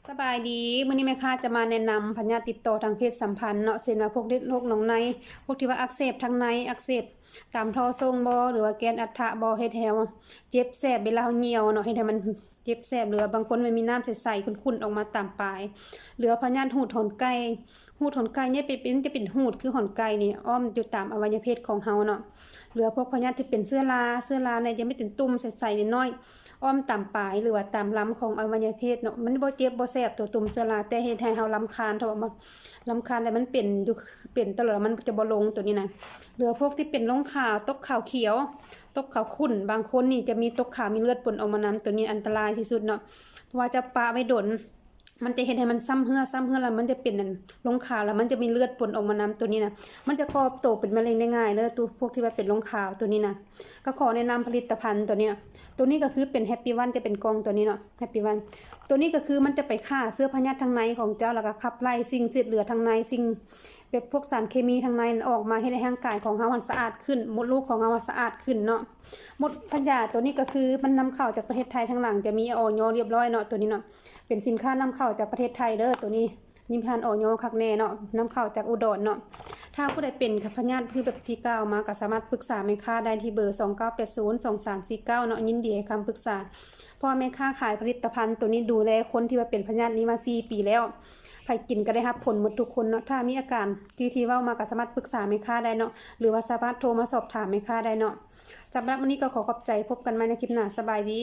ສະບາຍດີ ມື້ນີ້ແມ່ຄ້າຈະມາແນະນຳພະຍາດຕິດຕໍ່ທາງເພດສຳພັນເນາະ ເຊັ່ນວ່າພວກເດັກໂລກໜອງໃນ ພວກທີ່ວ່າອັກເສບທາງໃນ ອັກເສບຕາມທໍ່ສົ່ງບໍ ຫຼືວ່າແກນອັດຖະບໍ ເຮັດໃຫ້ເຮົາເຈັບແສບເວລາເຮົາຍ່ຽວເນາະ ເຮັດໃຫ້ມັນເຈັບແສບ ຫຼືວ່າບາງຄົນມັນມີນ້ຳໃສໆຂຸ່ນໆອອກມາຕາມປາຍ ຫຼືວ່າພະຍາດຫູດຫອນໄກ່ ຫູດຫອນໄກ່ນີ້ເປັນ ເປັນ ຈະເປັນຫູດຄືຫອນໄກ່ນີ້ອ້ອມຢູ່ຕາມອະໄວຍະເພດຂອງເຮົາເນາະ ຫຼືວ່າພວກພະຍາດທີ່ເປັນເຊື້ອລາ ເຊື້ອລານີ້ຈະມີເປັນຕຸ່ມໃສໆນ້ອຍໆ ອ້ອມຕາມປາຍ ຫຼືວ່າຕາມລຳຂອງອະໄວຍະເພດເນາະ ມັນບໍ່ເຈັບບໍ່ແສບຕົວຕຸ່ມເຊື້ອລາ ແຕ່ເຮັດໃຫ້ເຮົາລຳຄານ ຖ້າວ່າມັນລຳຄານແລ້ວມັນເປັນຢູ່ ເປັນຕະຫຼອດ ມັນຈະບໍ່ລົງຕົວນີ້ນະ ຫຼືວ່າພວກທີ່ເປັນລົງຂາວ ຕົກຂາວຂຽວ ຕົກຂາວຂຸ່ນ ບາງຄົນນີ້ຈະມີຕົກຂາວ ມີເລືອດປົນອອກມານຳ ຕົວນີ້ອັນຕະລາຍທີ່ສຸດເນາະ ເພາະວ່າຈະປະໄວ້ດົນ ມັນຈະເຮັດໃຫ້ມັນຊ້ຳເຮື້ອ ຊ້ຳເຮື້ອແລ້ວມັນຈະເປັນອັນລົງຂາວ ແລ້ວມັນຈະມີເລືອດປົນອອກມານຳ ຕົວນີ້ນະ ມັນຈະກໍ່ໂຕເປັນມະເລັງໄດ້ງ່າຍເດີ ຕົວພວກທີ່ວ່າເປັນລົງຂາວຕົວນີ້ນະ ກໍຂໍແນະນຳຜະລິດຕະພັນຕົວນີ້ນະ ຕົວນີ້ກໍຄືເປັນ Happy One ຈະເປັນກ່ອງຕົວນີ້ເນາະ Happy One ຕົວນີ້ກໍຄືມັນຈະໄປຂ້າເຊື້ອພະຍາດທາງໃນຂອງເຈົ້າ ແລ້ວກໍຂັບໄລ່ສິ່ງເສດເຫຼືອທາງໃນ ສິ່ງແບບພວກສານເຄມີທາງໃນອອກມາ ເຮັດໃຫ້ຮ່າງກາຍຂອງເຮົາຫັ້ນສະອາດຂຶ້ນ ມົດລູກຂອງເຮົາຫັ້ນສະອາດຂຶ້ນເນາະ ມົດພະຍາດຕົວນີ້ກໍຄືມັນນຳເຂົ້າຈາກປະເທດໄທ ທາງຫຼັງຈະມີ ອອຍ ຮຽບຮ້ອຍເນາະ ຕົວນີ້ເນາະ ເປັນສິນຄ້ານຳເຂົ້າຈາກປະເທດໄທເດີ ຕົວນີ້ ນີ້ຜ່ານ ອອຍ ຄັກແນ່ເນາະ ນຳເຂົ້າຈາກອຸດອນເນາະ ຖ້າຜູ້ໃດເປັນພະຍາດຄືແບບທີ່ກ່າວມາ ກໍສາມາດປຶກສາແມ່ຄ້າໄດ້ທີ່ເບີ ສອງເກົ້າແປດສູນ ສອງສາມສີ່ເກົ້າເນາະ ຍິນດີໃຫ້ຄຳປຶກສາ ເພາະວ່າແມ່ຄ້າຂາຍຜະລິດຕະພັນຕົວນີ້ ດູແລຄົນທີ່ວ່າເປັນພະຍາດນີ້ມາສີ່ປີແລ້ວ ໃຜກິນກໍໄດ້ຮັບຜົນໝົດທຸກຄົນເນາະ ຖ້າມີອາການຄືທີ່ເວົ້າມາ ກໍສາມາດປຶກສາແມ່ຄ້າໄດ້ເນາະ ຫຼືວ່າສາມາດໂທມາສອບຖາມແມ່ຄ້າໄດ້ເນາະ ສຳລັບມື້ນີ້ກໍຂໍຂອບໃຈ ພົບກັນໃໝ່ໃນຄລິບໜ້າ ສະບາຍດີ.